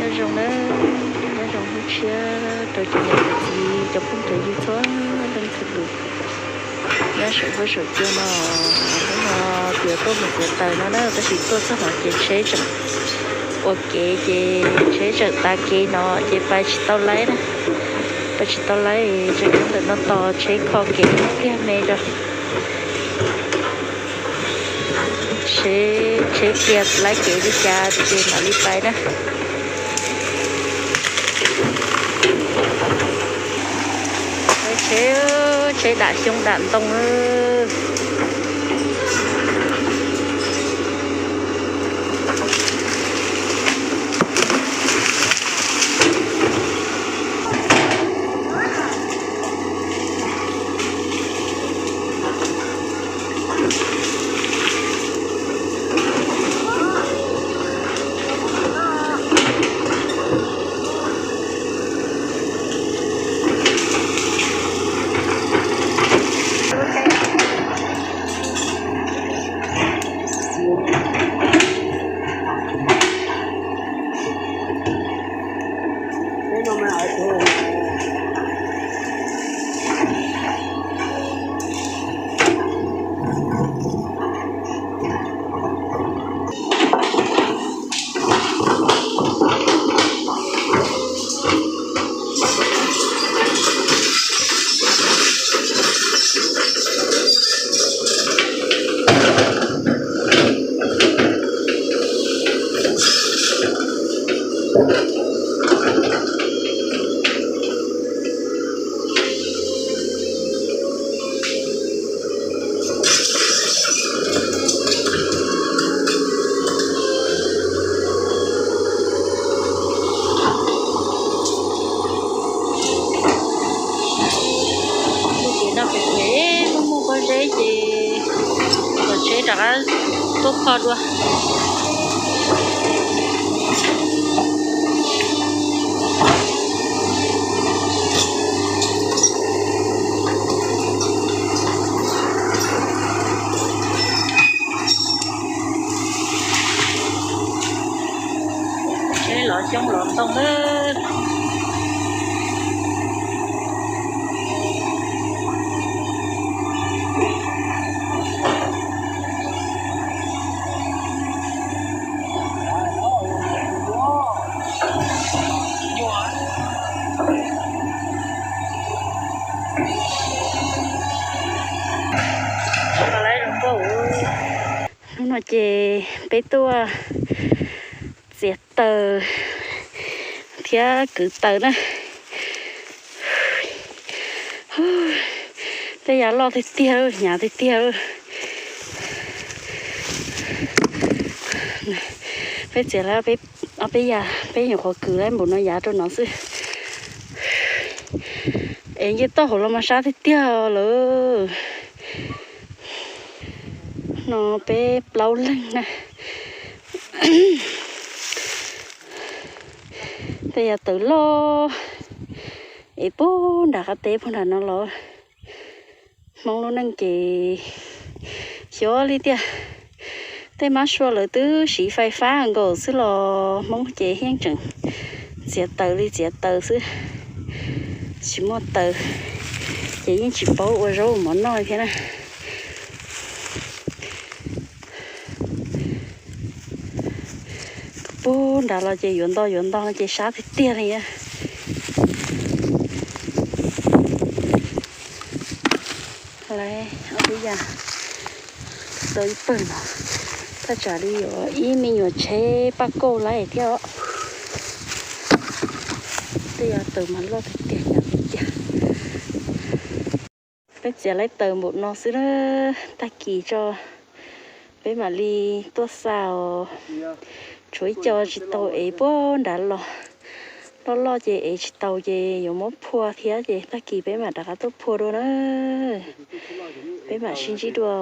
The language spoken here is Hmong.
Nyob zoo na, nyob zoo hnub tshiab rau cov niam cov txiv cov phooj cov ywg txhua leej txhua tus nyob saum huab saum cua no. Hnub no tias tuaj mus txiav taws no na, tab sis tuaj txog no ces tsheb tseem ua kev ces tsheb tseem tav kev no ces pais tsis tau laib na. Pais tsis tau laib, tseem nyob ntawm no tos tsheb kho kev pliag me rau. Tsheb, tsheb pliag laib kev li cas ces mam li pais na. Tsheb, tsheb dam xyoob dam ntoo. Ces no pem pem muaj muaj pob zeb ces kom tsheb rov qab tuaj kho dua. Tsheb lov xyoob lov ntoo na. Hnub no ces peb tuaj txiav taws thiab kwv taws na. Tej yav loj tiag tiag, hnyav tiag tiag. Peb txiav lawm ob peb yav, peb nyuam qhuav kwv lawm npaum no yav rau no xwb. Es nce toj hauv los mas sab tiag tiag lawm. No peb plaub leeg na. Tej yav taws loj es puag nram qab teb puag nram no los. Hmoob lub neej ces xyov li tiag, tej mab sua lawv twb siv fais fab nkaus xwb los Hmoob ces yeej tseem txiav taws li txiav taws xwb, tsis muaj taws ces yeej tsis paub ua zaub ua mov noj li thiab na. Puag nrad los ces yuav nto yuav nto no ces sab tiag tiag li. Lawv ob peb yam tau ib pawg no, thaj tsam li yuav ib me nyuam tsheb paj kauj lawm thiab os. Tej yav taws mas loj tiag tiag, hnyav tiag tiag. Peb txiav lawm taws npaum no xwb na, tag kis tso peb mam li tuaj xa os. Tshuav ib co tsis tau ev puag nrad los, loj loj ces ev tsis tau ces yuav muab phua thiab ces tag kis peb mam rov qab tuaj phua dua na. Peb mam sib ntsib dua.